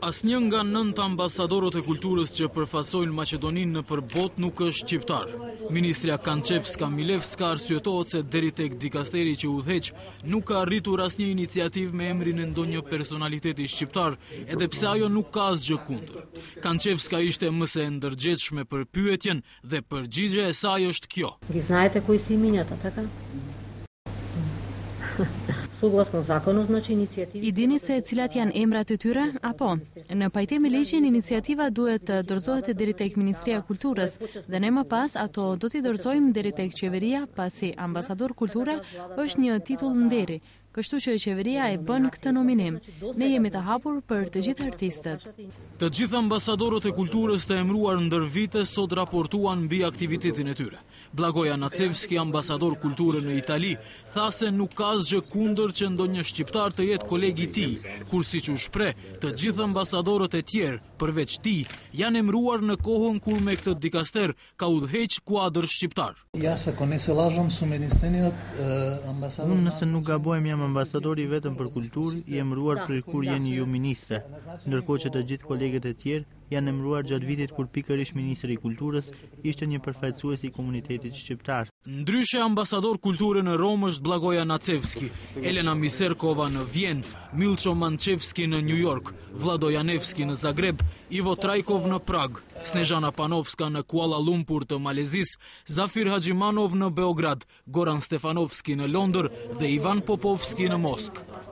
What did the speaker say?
Asnjë nga nëntë ambasadorët e kulturës që përfaqësojnë Maqedoninë nëpër botë nuk është shqiptar. Ministrja Kançevska Milevska arsyetohet se deri tek dikasteri që udhëheq nuk ka arritur asnjë iniciativë me emrin e ndonjë personaliteti shqiptar, edhe pse ajo nuk ka asgjë kundër. Kançevska ishte më se e ndërgjegjshme për pyetjen dhe përgjigja e saj është kjo. Ги знаете кои се имињата, така? Согласно законот, значи иницијативи I dini se cilat janë emrat e tyre? Apo, në pajtim me ligjin, iniciativa duhet të dorëzohet deri tek Ministria e Kulturës dhe ne më pas ato do t'i dorëzojmë deri tek qeveria, pasi ambasador kulture është një titull nderi, kështu që qeveria e bën këtë nominim. Ne jemi të hapur për të gjithë artistët. Të gjithë ambasadorët e kulturës të emëruar ndër vite sot raportuan mbi aktivitetin e tyre. Blagoja Nacevski, ambasador kulture në Itali, tha se nuk ka asgjë kundër që ndonjë shqiptar të jetë koleg i tij, kur siç u shpreh, të gjithë ambasadorët e tjerë, përveç tij, janë emëruar në kohën kur me këtë dikaster ka udhëheq kuadër shqiptar. Јас ако не се лажам сум единствениот амбасадор. Unë nëse nuk gabohem jam ambasadori i vetëm për kulturë, i emëruar prej kur jeni ju ministre, ndërkohë që të gjithë kolegët e tjerë janë emëruar gjatë vitit kur pikërisht ministri i kulturës ishte një përfaqësues i komunitetit shqiptar. Ndryshe ambasador kulture në Romë është Blagoja Nacevski, Elena Miserkova në Vjenë, Milço Mançevski në New York, Vlado Janevski në Zagreb, Ivo Trajkov në Prag, Snezhana Panovska në Kuala Lumpur të Malezisë, Zafir Haxhimanov në Beograd, Goran Stefanovski në Londër dhe Ivan Popovski në Moskë.